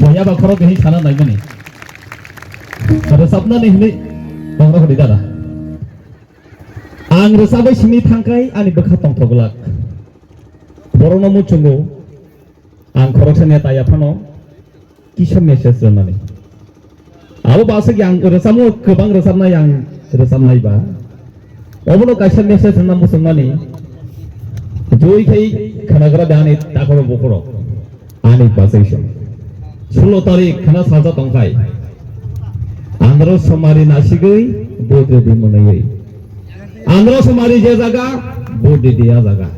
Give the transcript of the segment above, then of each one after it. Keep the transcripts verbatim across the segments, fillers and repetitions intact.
Boya ba khorok hinwi sana naimani. Rwchapnani hinwi tongrok hwnwi dada. Ang rwchapwi simi thangkhai ani bwkha tongthok glak. Borokno muchungo ang khoroksa neta yaphano kisa message rwnani. Abo baswk yang rwchapmung kwbang rwchapnai ang rwchapnai ba. Obono kaisa message rwna muchungmani. Joi khai khwnagra de ani takhoro bukhoro. Ani bachai se. Sulo tarik khana salsa tongkhai. Andro somari nasigwi, vote rwdi mwnwi. Andro somari je jaga, vote rwdi a jaga.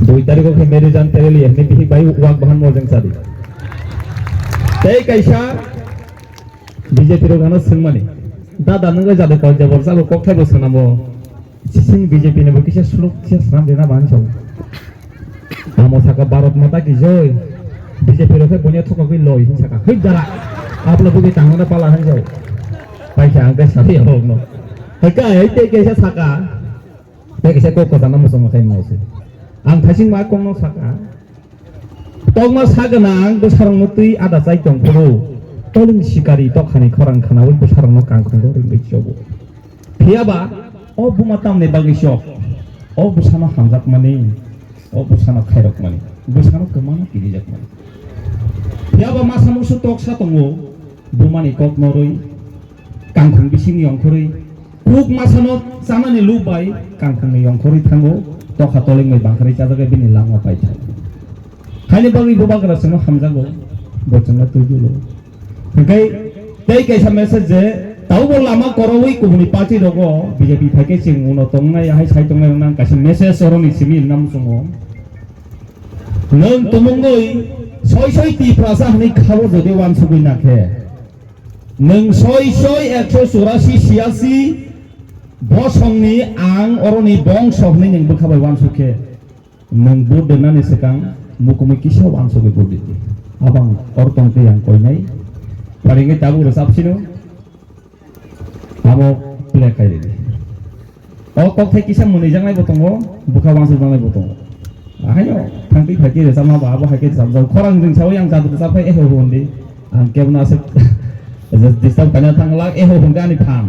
Dui tarikh khe Mary Jan Tereli hwnwi bihik bai wak bahan mojeng sadi. Tei kaisa B J P rok ano swngmani. Dada nwng jadu kok jabor sabo kok thaibo swnamo. Sising B J P ni bo kisa suluk kisa swnam rina bahan sao. Amo saka Bharat Mata ki joi. B J P rok khe bunya thokagwi loi hin saka. Hoi dara. Apla bugwi tangmana pala han jao. Paisa ang khe sabi ahok no. Hoi ka, hoi te kaisa saka. Te kaisa kok kosana musung makhai mose. Ang thaising ma kok no saka. Tokma sa gwnang bwsarokno twi ada chai tong phuru, toling sikari tokhani khorang khnaui bwsarokno kangkhungo ringwi chobo. Phiyaba o buma tamni bagwi chok, o bwsano hamjakmani, o bwsano khairokmani, bwsano kwmano kirijakmani. Phiyaba masa musu toksa tongo, bumani kok norwi, kangkhung bisingni ongkhorwi, kuk masano chanani luk bai kangkhungni ongkhorwi thango, tokha tolingbai bangkharwi chajakya bini langma paithai. Haini bagwi bubagra chwngno hamjago, bo chwngno twibulo. Hwnkhe tei kaisa message je, taubo lama kwrwi kubuni party rogo B J P phaikhe chwng uno tongnai, ahai sai tongnai wngna ang kaisa message oroni simi wngna muchungo. Nwng tumungwi soi soi Tiprasa hwnwi khabo jodi uansugwi nakhe, nwng soi soi ekso churasi siyasi bosongni ang oroni bongso hwnwi nwng bwkha bai uansukhe, nwng vote rwnani swkang mukumui kisa uansugwi vote rwdi. Abang or tongtwi ang koinai. Pharingwi tabuk rwchapsino. Amo play khai ridi. O kok thai kisa mwnwi jaknai bo tongo, bwkha uansuk jaknai bo tongo. Ahaino thangtwi phaitwi rwchapma ba abo hai khe rwchapjak. Khorang ringsaui ang jadu rwchap khai eho hwndi. Ang kebono aswk disturb khaina thang lak eho hwnkhe ani phang.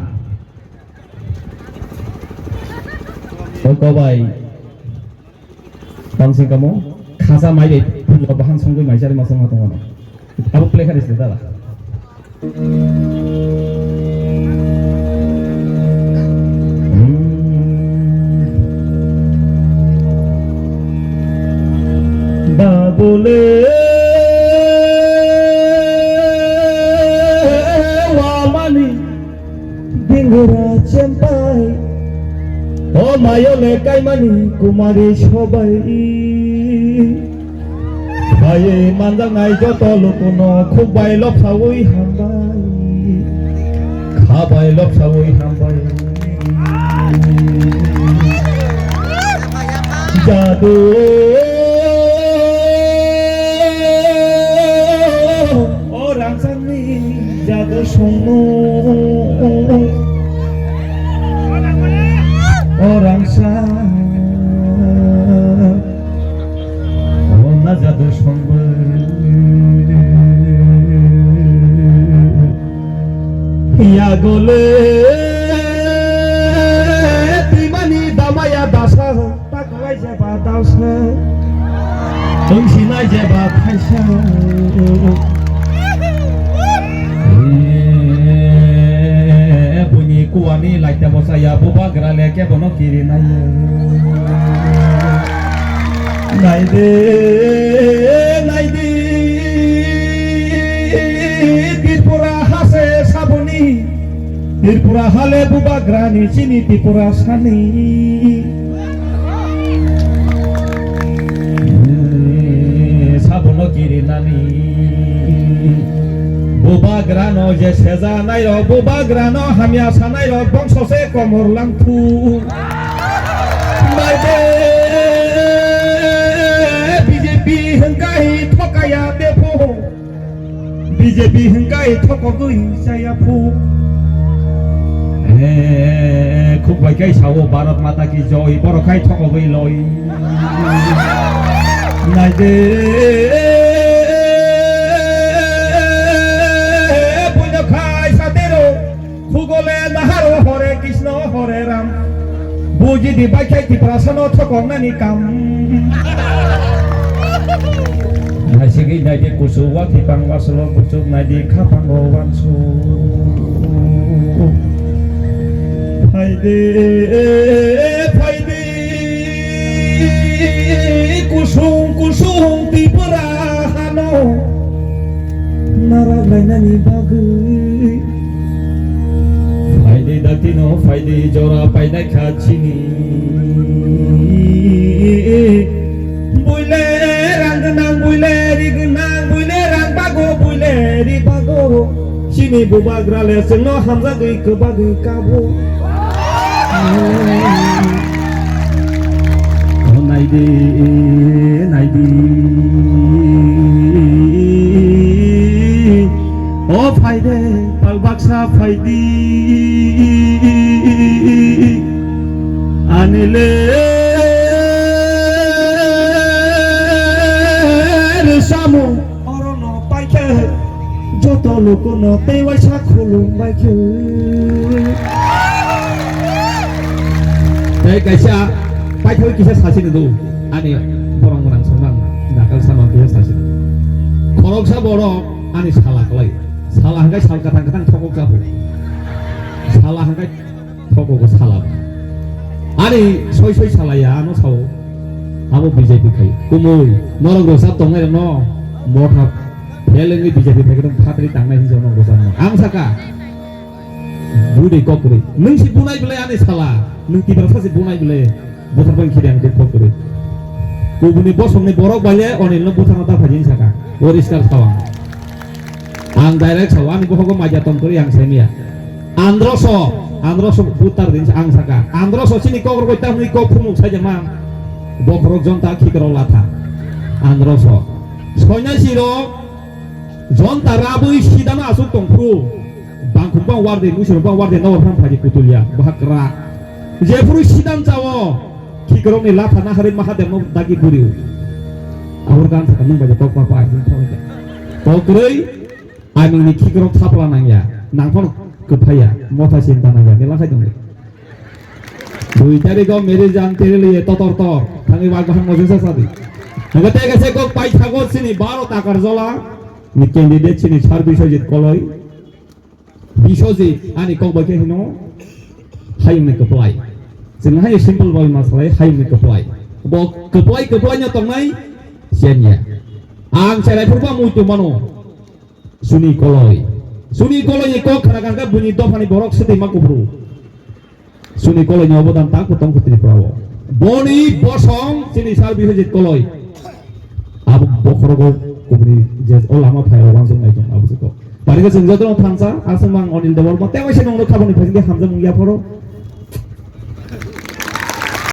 Oi kobai. Tang sing kamo khasa mai bai phungo bahan songwi mai sari masong ma tongmano. Abo play kha risi dala. Babule wamani. Dingura chempai, o mayo le kaimani kumari sobai. Bai manjaknai joto lukuno khukbai lopsaui hambai, khabai lopsaui hambai. Jadu. O rangchakni jadu songno, o rangchak, o na jadu songbo. Yagole twimani damaya dasa. Taklai jeba dausa, wngsinai jeba thaisa. Eh, buini kuani laita bosaya, bubagra le kebono kirinai. Naide, naide, Tripura hase saboni. Tripura hale bubagrani chini Tripura sani. Sabono kirinani. Bubagrano je seja nairok, bubagrano hamya sanairok bongso se komor langthu. Naide B J P hwnkha hi thokaya bepho. B J P hwnkha hi thokogwi chaya phu. He, khuk bai khai sao Bharat Mata ki joi, borok khai thokogwi loi. Naide. Twi bai khe Tiprasano thokoknani kam. Naisingwi naidi kusu wa thipang wa solo kuchuk naidi khapango wansu. Phaidi, phaidi, kusung kusung Tipra hano narak lainani bagwi. Phaidi datino phaidi jora painai kha chini. Buile rang gnang, buile ri gnang, buile rang bago, buile ri bago. Chini bubagra le chwngno hamjagwi kwbagwi kabo. O naidi, naidi. O phaide, pal baksa phaidi. Anile samung. Orono paikhe joto lokono tei waisa khulum baikhe. Tei kaisa paithai kisa sasini do ani borok mwnang songnang nakal sama kisa sasini. Khoroksa borok ani sala klai. Sala hwnkhe sal kwthang kwthang thokok jabu. Sala hwnkhe Thogo ko sala. Ani soi soi salaya ano sao. Abo B J P khai. Kumui norok rosap tongnai no motha phelengwi B J P khai khe phatri tangnai hinjak no rosap no. Ang saka. Budi kokri. Nung si bunai bele ani sala. Nung Tiprasa si bunai bele. Buthar bang khiri ang kok kri. Kubuni bosongni borok baile Onil no buthar no ta phajin saka. Poriskar sao ang. Ang direct sao, ani bohogo maja tong kri ang semia. Androso, androso butar din ang saka. Androso chini kok roi ta hwnwi kok phumuk sai jama. Bokhorok jonta khikro latha. Androso. Soinasi rok jonta rabwi sidana asuk tong phru. Bangkhuk bang warde, muisirok bang warde, nokbar phang phaidi kutulia, bahakra. Jephuru sidam chao, khikrokni latha naharwi Mahadevno dagi buriu. Abor gan saka nung bai kok pa pa, nung thok ya. Kokroi, amingni khikrok thapla nangya, nangphano kwphaiya, motha sinta nangya, nila khai tongdi. Dui tarikh o Meri Jan teriliye totor tor, thangwi wak bahang mojesa sadi. Nangkhe tei kaisa kok pai thago chini baro takar jola, ni candidate chini Sar Biswajit Koloi. Biswajit ani kok bai khe hino hayungni kwplai. Chwng hai simple bai ma salai hayungni kwplai. Bo kwplai kwplai no tongnai chemya. Ang cherai phurba muitu mano. Suni Koloi. Suni Koloi ni kok khana kangka buni dophani borok swtwi ma kubru. Suni Koloi ni obodan tak tong kho Tripura o. Boni bosong chini Sar Biswajit Koloi. Abo bokhorogo kubuni je o lama phai o wansuk nai tong abo se kok. Tari khe chwng jotono thansa, aswk mang Onil Debbarma, tei waisa nongno khabangni phaisingkhe hamjakmung yapharo,